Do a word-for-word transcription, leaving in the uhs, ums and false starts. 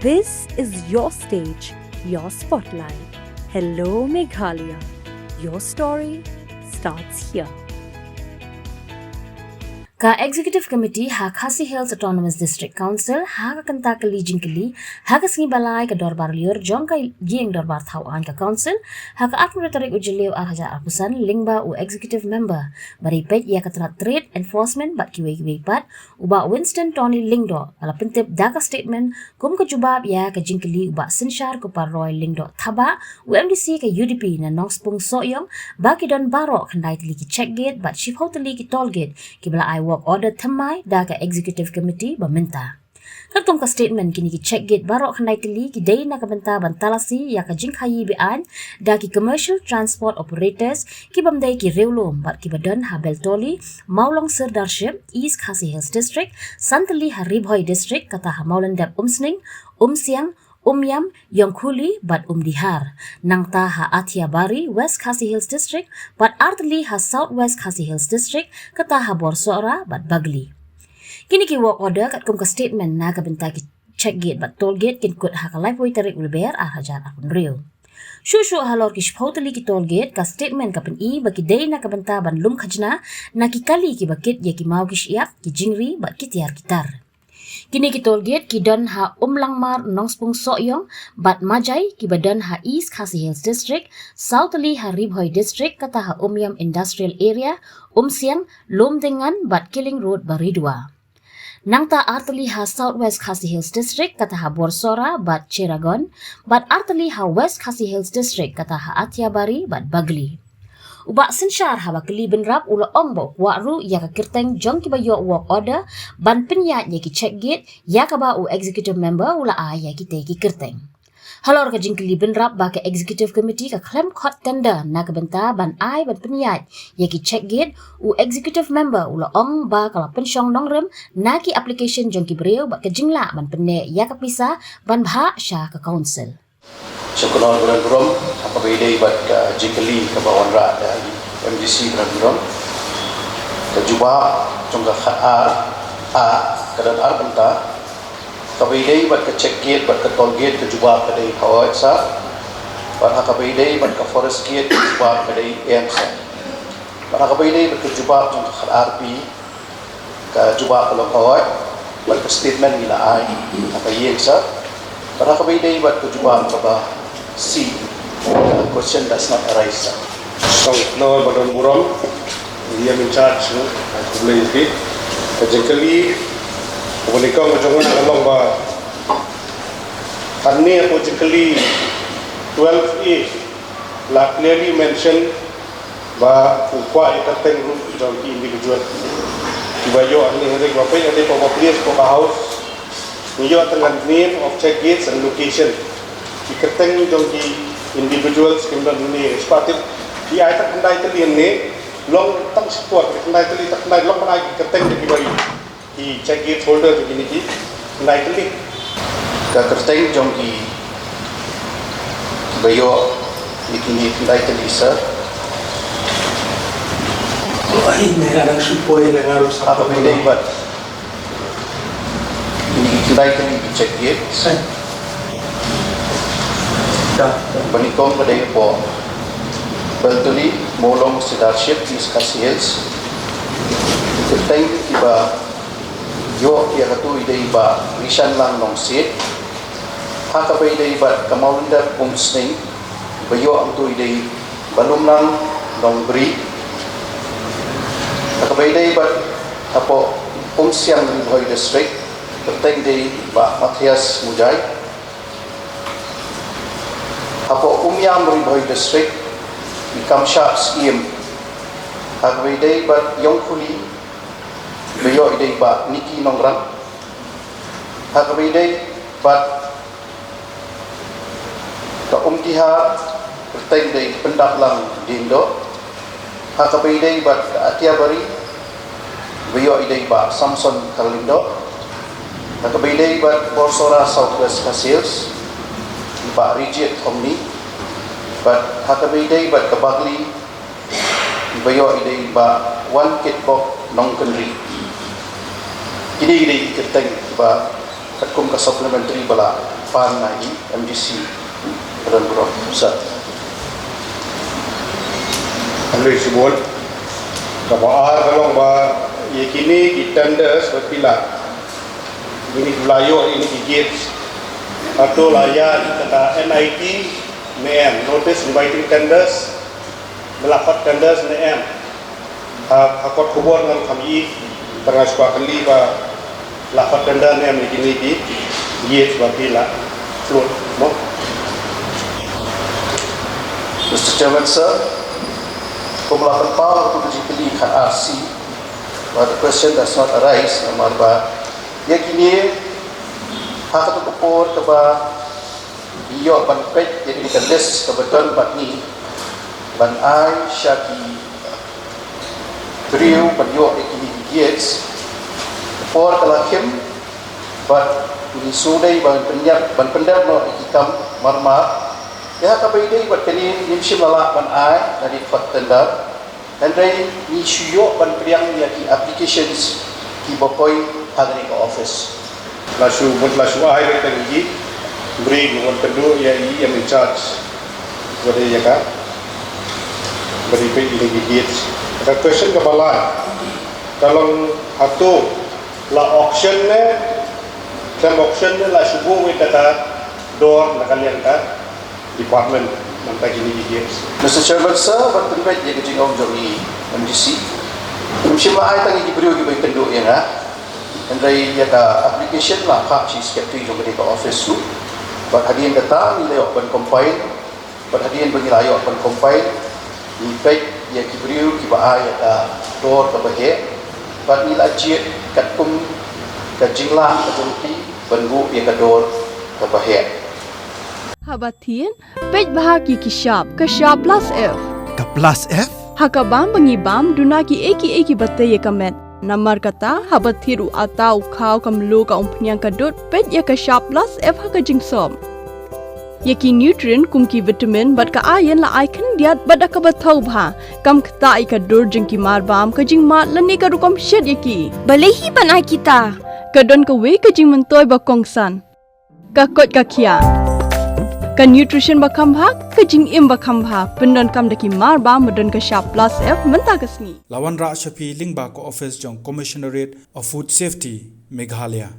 This is your stage, your spotlight. Hello Meghalaya. Your story starts here. Ka Executive Committee ha Khasi Hills Autonomous District Council ha ka kynta kali jingkylli ha ka sngi ba lai ka dorbar lyiur jong ka ïing dorbar thaw aiñ ka Council ha ka arphew tarik u Jylliew ar hajar arphew san lyngba u Executive Member ba dei peit ïa ka tnat Trade Enforcement bad kiwei kiwei pat, u Bah Winston Tony Lyngdoh, ka la pyntip da ka statement kum ka jubab ïa ka jingkylli u Bah Synshar Kupar Roy Lyngdoh Thabah, u M D C ka U D P na Nongspung Sohiong, ba ki don baroh khyndai tylli ki check gate bad shiphew tylli ki toll gate kiba la ai work order thymmai da ka Executive Committee ba mynta. Katkum ka statement, kine ki check gate baroh khyndai tylli ki dei na ka bynta ban talasi ïa ka jingkhaïi be-aiñ da ki commercial transport operators kibym dei ki riewlum bad kiba don ha Beltoli, Mawlong Sirdarship, East Khasi Hills District, san tylli ha Ri Bhoi District, kata ha Mawlyndep Umsning, Umsiang, Umiam, Ïongkhuli bad Umdihar. Nangta ha Athiabari, West Khasi Hills District, bad ar tylli ha South West Khasi Hills District, kata ha Borsohra bad Bagli. Kine ki work order katkum ka statement na ka bynta ki check gate bad toll gate kin kut ha ka laiphew tarik u Lber ar hajar arphew hynriew. Shuh shuh halor ki shiphew tylli ki toll gate, ka statement ka pyni ba ki dei na ka bynta ban lum khajna na ki kali kiba kit ïa ki maw ki shyiap, ki jingri bad ki tiar ki tar. Kine ki toll gate ki don ha Umlangmar Nongspung Sohiong bad Majai kiba don ha East Khasi Hills District, saw tylli ha Ri Bhoi District, kata ha Umiam Industrial Area, Umsiang, Lumdiengan bad Killing Road, Baridua. Nangta ar tylli ha South West Khasi Hills District, kata ha Borsohra bad Chittagong, bad ar tylli ha West Khasi Hills District, kata ha Athiabari bad Bagli. U Bah Synshar haba kylli bynrap u la ong ba u kwah ruh ïa ka kyrteng jong kiba ïoh work order ban pynïaid ïa ki check gate, ïa kaba u Executive Member u la ai ïa kitei ki kyrteng. Halor ka jingkylli bynrap ba ka Executive Committee ka khlem khot tender na ka bynta ban ai ban pynïaid ïa ki check gate, u Executive Member u la ong ba ka la pynshong nongrim na ki application jong ki briew bad ka jinglah ban pynneh ïa ka pisa ban bhah sha ka Council. Sha ka nongrim burom, ha kaba ïadei bad ka jingkylli kaba wanrah da i M D C Brenburom, ka jubab jong ka khatar A ka don ar bynta. Kaba ïadei bad ka check gate bad ka toll gate, ka jubab ka dei hooid sir. Bad ha kaba ïadei bad ka forest gate, ka jubab ka dei ïeng sir. Bad ha kaba ïadei bad ka jubab jong ka khatar B, ka jubab ka long hooid. Bad ka statement ngi la ai ha ka ïing sir. Bad ha kaba ïadei bad ka jubab kaba C, the question does not arise sir. Song no ba don burom, ïa in charge, no, khublei ïa phi. Ka jingkylli kaba nyngkong ka jong nga ka long ba hangne ha ka jingkylli twelve A la clearly mention ba u kwah ïa ka kyrteng ruh jong ki individual kiba ïoh hangne, hynrei ba peit hangne, ba peit ko ka house, ngi ïoh tang name of check gates and location. Ki kyrteng jong ki individuals kim don hangne, spah tip ki ai tang khyndai tylli hangne, long tang shi por, khyndai tylli, tang khyndai, long ban ai ki kyrteng jong kiba ïoh, ki check gate holder jong kine ki khyndai tylli. Ka kyrteng jong ki, kiba ïoh ïa kine khyndai tylli sir. Ai, me nga dang shu poi, nga ruh sa. Ha kaba ïadei bad kine khyndai tylli ki check gate. Ai. Da, da. Ba nyngkong ka dei hapoh Beltuli, Mawlong Sirdarship, East Khasi Hills. Kyrteng kiba ïoh ïa kato i dei i Bah Rishanlang Nongsiej. Ha kaba ïadei bad ka Mawlyndep Umsning, ba ïoh hangto i dei i Bah Lumlang Nongbri. Ha kaba ïadei bad hapoh Umsiang, Ri Bhoi District, kyrteng dei i Bah Matthias Mujai. Hapoh Umiam, Ri Bhoi District, i Kamshap Syiem. Ha kaba ïadei bad Ïongkhuli, ba ïoh i dei i Bah Nicky Nongrang. Ha kaba ïadei bad ka Umdihar, kyrteng dei i Pyndaplang Diengdoh. Ha kaba ïadei bad ka Athiabari, ba ïoh i dei i Bah Samson Kharlyngdoh. Ha kaba ïadei bad Borsohra, South West Khasi Hills, i Bah Rijied Thongni. Bad ha kaba ïadei bad ka Bagli, ba ïoh i dei i Bah Wankitbok Nongkynrih. Kine ki dei ki kyrteng kiba Kum ka supplementary ba la pan na i M D C Ranburung. Sa. Khublei shibun. Kaba ar ka long ba ïa kine ki tenders ba phi la, ïa kine ki la ïoh ïa kine ki gates. Hato la ïa ïa kata N I T ne em, notice inviting tenders, ba la khot tenders ne em. Ha, ha kot khubor ngam kham ïohi, tang nga shu kwah kylli ba la khot tender ne em ïa kine ki gates ba phi la float, mo? Mister Chairman, sir, kum la pynpaw ïa ka jingkylli ka R C, but the question does not arise, namar ba ïa kine ha katu ka por kaba ngi ïoh ban peit ïa kane ka list kaba don bad ngi ban ai sha ki briew ban ïoh ïa kine ki gates. Por ka la khim bad ngi shu dei ban pyndep, ban pyndep noh ïa ki kam marmar. Ïa kaba ïadei bad kane ngim shym la lah ban ai, la dei khot tender. Hynrei ngi shu ïoh ban pdiang ïa ki applications kiba poi ha kane ka office. La shu, mut la shu ai beit tang ïa ki briew kiba wan kynduh ïa i, ïa i in charge ba dei ïa ka, ba dei peit ïa ki gates. Ka question kaba lai ka long, hato la auction ne, khlem auction ne la shu buh beit da ka dor na ka liang ka department, nangta kine ki gates. Mister Chairman, sir, ban pynbeit ïa ka jingong jong i M D C, ngim shym la ai tang ïa ki briew kiba ïakynduh ïa nga. Hynrei ïa ka application la phah sha i secretary jong kane ka office ruh. Bad hadien kata ngi la ïoh ban compile, bad hadien ba ngi la ïoh ban compile, ngi peit ïa ki briew kiba ai ïa ka dor kaba heh. Bad ngi la jied katkum ka jinglah ka jong ki ban buh ïa ka dor kaba heh. Haba thied, peit bha ïa ki shap, ka shap plus F. Ka plus F? Ha ka bam ba ngi bam, duna kiei kiei kiba tei ïa ka met. Namar kata, haba thied u atta, u khaw, ka mluh, ka umphniang, ka dud, peit ïa ka shap plus F ha ka jingsop. Ïa ki nutrient kum ki vitamin bad ka iron la ai khyndiat bad da kaba thaw bha. Kam ktah ïa ka dur jong ki marbam, ka jingmad lane ka rukom shet ïa ki. Balei hi ban ai kita? Ka don kawei ka jingmyntoi ba kongsan. Ka koit ka khiah. Ka nutrition ba kham bha, ka jingim ba kham bha. Pyndonkam da ki marbam ba don ka shap plus F mynta ka sngi. La wanrah sha phi lyngba ka office jong Commissionerate of Food Safety, Meghalaya.